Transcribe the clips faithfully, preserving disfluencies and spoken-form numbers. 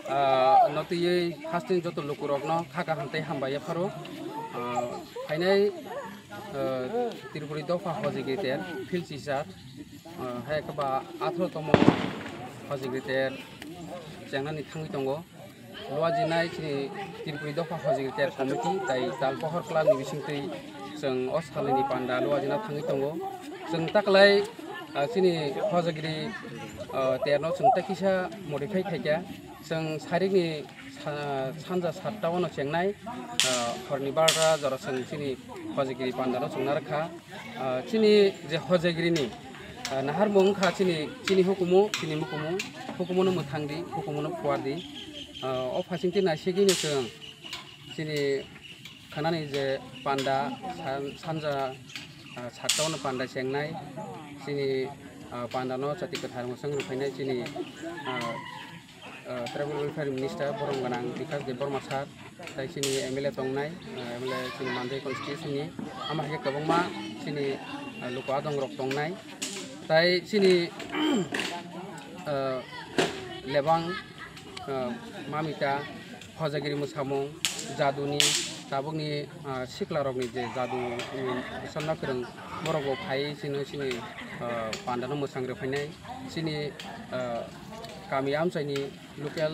Ah, notiyoi hasteni joto lukurokno kha kaham tei hambai yapharo. Ah, phainai, ah, Tripuri dopha hojigiri ter phil chisar, ah, hai khe ba atharo tomo hojigiri ter chengnani thangwi tongo. Luajinai chini Tripuri dopha hojigiri ter committee tai tal pohor club ni bisingtwi chwng o salni panda luajina thangwi tongo. Chwng taklai, ah, chini hojigiri, ah, terno chwng tei kisa modify khaikha. Chwng sarikni sa-, sanja satta ono chengnai, ah, horni barota jora chwng chini hojagiri pandano chwngna rwkha. Ah, chini je hojagirini, ah, naharmung wngkha chini, chini hukumu, chini mukumu, hukumuno mwthangdi, hukumuno phuardi. Ah, o phasingtwi naisigwino chwng chini khanani je panda san-, sanja, ah, satta ono panda chengnai, chini, ah, pandano chati kwthar mwsang rwphainai chini, ah, ah, Tribal Welfare Minister borom gwnang Bikash Debbarma sir, tai chini M L A tongnai, ah, M L A chini Mandai constituency ni, ama hai khe kwbangma chini, ah, luku adong rok tongnai, tai chini, ah, lebang, ah, mamita, hojagiri mwsamung, jaduni, tabukni, ah, siklarokni je jadu, um, bwsano kwrwng, borokbo phaiwi chini, chini, ah, pandano mwchang rwphainai, chini, ah, kami amchaini local,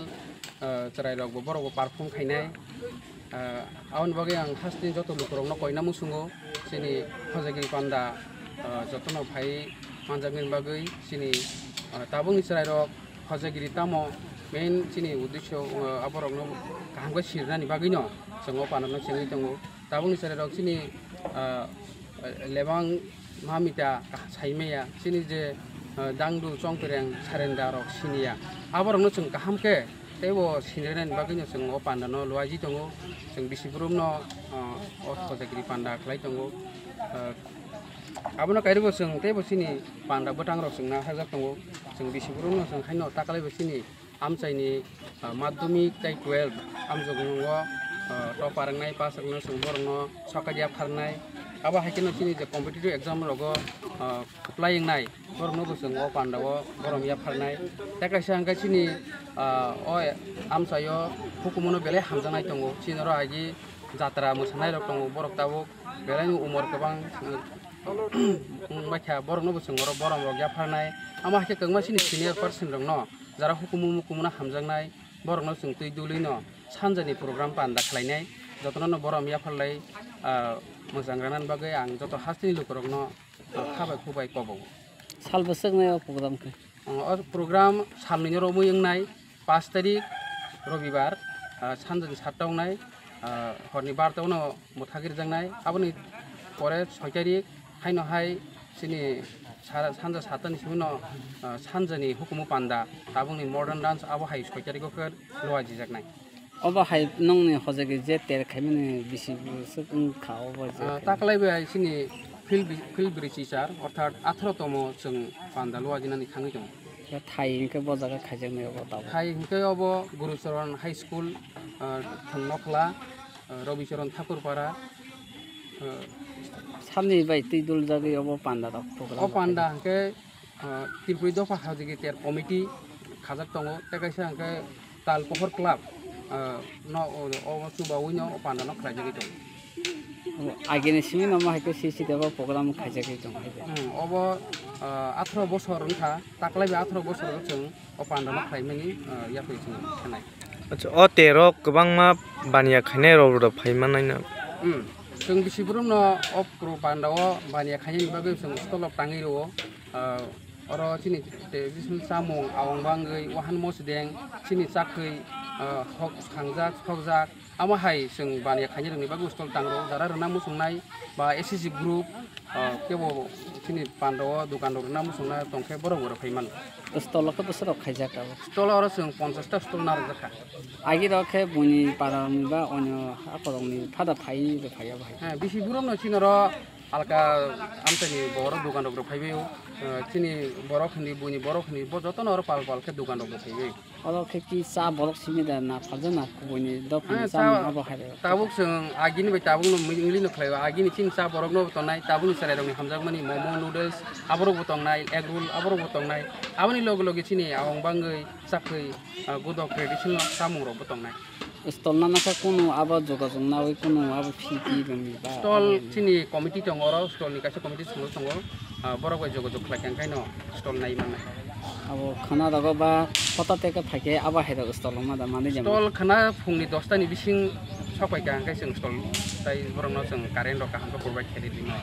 ah, chwrairokbo borokbo perform khainai. Ah, aboni bagwi ang hasteni joto lukurokno koina muchungo, chini hojagiri panda, ah, jotono phaiwi manjaknani bagwi chini, ah, tabukni chwrairok, hojagiri tamo main chini uddesho, uh, aborokno kaham khe sirinani bagwino chwng o pandano chengwi tongo. Tabukni chwrairok chini, uh, lebang mamita sai maya, chini je, uh, dangdu chongpereng sarenda rok siniya, aborokno chwng kaham khe teibo sinirnani bagwino chwng o pandano luaiji tongo. Chwng bisi borokno, uh, o hojagiri panda khlai tongo. Uh, abono kairokbo chwng teibo chini panda bwtang rok chwngna hajak tongo. Chwng bisi borokno chwng haino takalaibo chini amchaini, ah, madhyamik tei twelve amjoknungo, ah, topar wngnai, pass wngnai, chwng borokno sokat yapharnai. Abo hai kheno chini je competitive exam rogo, ah, apply wngnai, borokno bo chwng o pandao borom yapharnai. Tei kaisa hwnkhe chini, ah, o amchaio hukumuno belai hamjaknai tongo. Chini oro agi jatra mwsanairok tongo, borok tabuk belai umor kwbang, wngbaikha, borokno bo chwng oro borom rok yapharnai. Amo hai khe kwbangma chini senior person rokno, jara hukumu mukumu no hamjaknai, borokno chwng twi dulwi no sanjani program panda khlainai, jotono no borom yapharlai, ah, mwchang rwnani bagwi ang joto hasteni lukurokno, ah, kha bai khuk bai kobo. Sal bwswk nai o program khe? O program salnwino romwi wngnai, pash tarik robibar, ah, sanjani satta wngnai, ah, horni barta uno mwthagwi rwjaknai. Aboni pore soi tarik haino hai chini sara-, sanja sattani simi no, ah, sanjani hukumu panda, tabukni modern dance abo hai soi tariko khe luajijaknai. Obo hai nongni hojagwi je ter khaimani bisi bwswk wngkha obo je Ah, khe? Taklai bai hai chini field bi-, field bridge teacher, orthat atharo tomo chwng panda luajinani thangwi tongo. Khe thai hinkhe bo jaga khaijaknai obo tabuk? Thai hinkhe obo Gurucharan High School, ah, Thwngnokhla, ah, Rabicharan Thakurpara, ah, Sani bai twi duljagwi obo panda rok program O rok panda khaijak? Hinkhe ah, Tripuri dopha hajigi ter committee khajak tongo, tei kaisa hwnkhe Tal Pohor Club, ah, no, o, o chubawi no o panda no khlaijagwi tongo. Agini simi no ma hai khe C C T V program khaijagwi tongo hai khe. Hmm, obo, ah, atharo bosor wngkha, taklai bai atharo bosor o chwng o panda no khlaimani, ah, yapri chwng khanai. Acha, o terok kwbangma baniya khainai rok rw phai manai no. Hmm. Chwng bisi borok no o pro panda o baniya khainani bagwi chwng stall rok tangwi rwo. Ah, oro chini traditional chamung awang bangwi wahan mosideng chini chakhwi, ah, hok khangjak sokjak. Amo hai chwng baniya khainai rokni bagwi stall tang rwo. Jara rwna muchungnai ba S C C group, ah, kebo chini panda o dokan rok rwna muchungna tongkhe borok bo rw phai mano. Stolo khe bwswk rok khaijak abo? Stolo oro chwng ponchash ta stol narwkjakha. Agi rok khe buini para rokni ba onyo akorokni phada phai rw phai abo hai. Ha, bisi borok no chini oro alka amchaini borok dokan rok rw phai bai o. Eh, chini borok hwnwi, buini borok hwnwi, bo jotono oro pal pal khe dokan rok rw phai bai. Oro khe ki cha borok simi da na phalja na kubuni dophani Ah, cha cha abo hai rw. Tabuk chwng agini bai tabuk no mili no khlai o. Agini chini cha borok no tongnai, tabuk ni chwrai rok ni hamjakmani momo, noodles, aborok bo tongnai, egg roll, aborok bo tongnai. Aboni loge loge chini awang bangwi chakwi, ah, godok traditional chamung rok bo tongnai. Stol nana khe kunu abo jogajog nawi kunu abo fee twi rwngni ba Stol abo chini committee tongo, oro stol ni kaisa committee songwi tongo. Ah, borok bai jogajog khlai kha, hwnkhe no stol nai mannai. Abo khana rogo ba hota teke phaikhe abo hai rok stol wngma da manwi jemon. Stol khana phungni dosta ni bising sok pai kha, hwnkhe chwng stol tai borokno chwng current rok kaham khe provide khe rwdi no.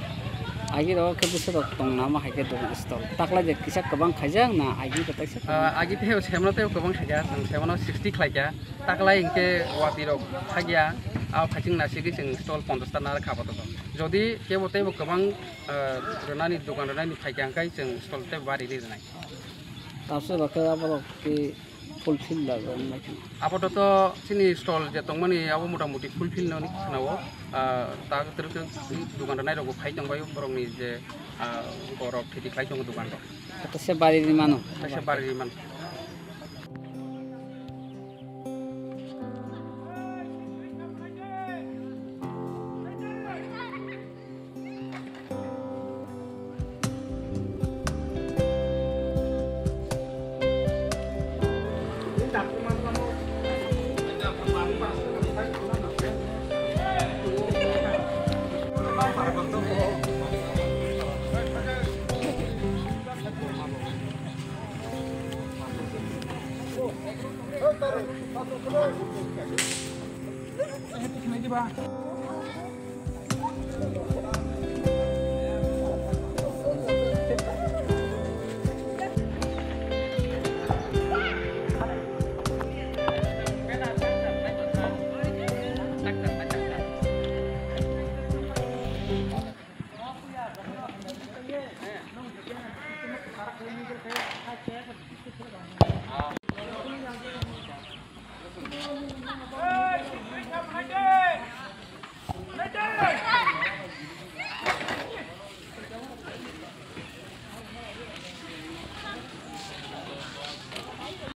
Agi rogo khe bwswk rok tong namo hai khe dogan stol. Taklai je kisa kwbang khaijak na agi kwtai se? Ah, agi tei semano tei kwbang khaijak, chwng semano sixty khlai kha. Taklai hwnkhe watwi rok thakya, abo phaising nasigwi chwng stol ponchash ta narwk kha apatot. Jodi kebo teibo kwbang, ah, rwnani, dogan rwnani phaikha hwnkhe chwng stol tei bari ri rwnai. Tamsok rok khe aborok khe fulfill da wngmai kheno. Apatot chini stol je tongmani abo mota moti fulfill no khna o, ah, ta twrwk twrwk dogan rwnai rokbo phai tongbai borokni je, ah, borok kheti khlai tongo dogan rok. Kaisa bari ri mano. Kaisa bari ri mano.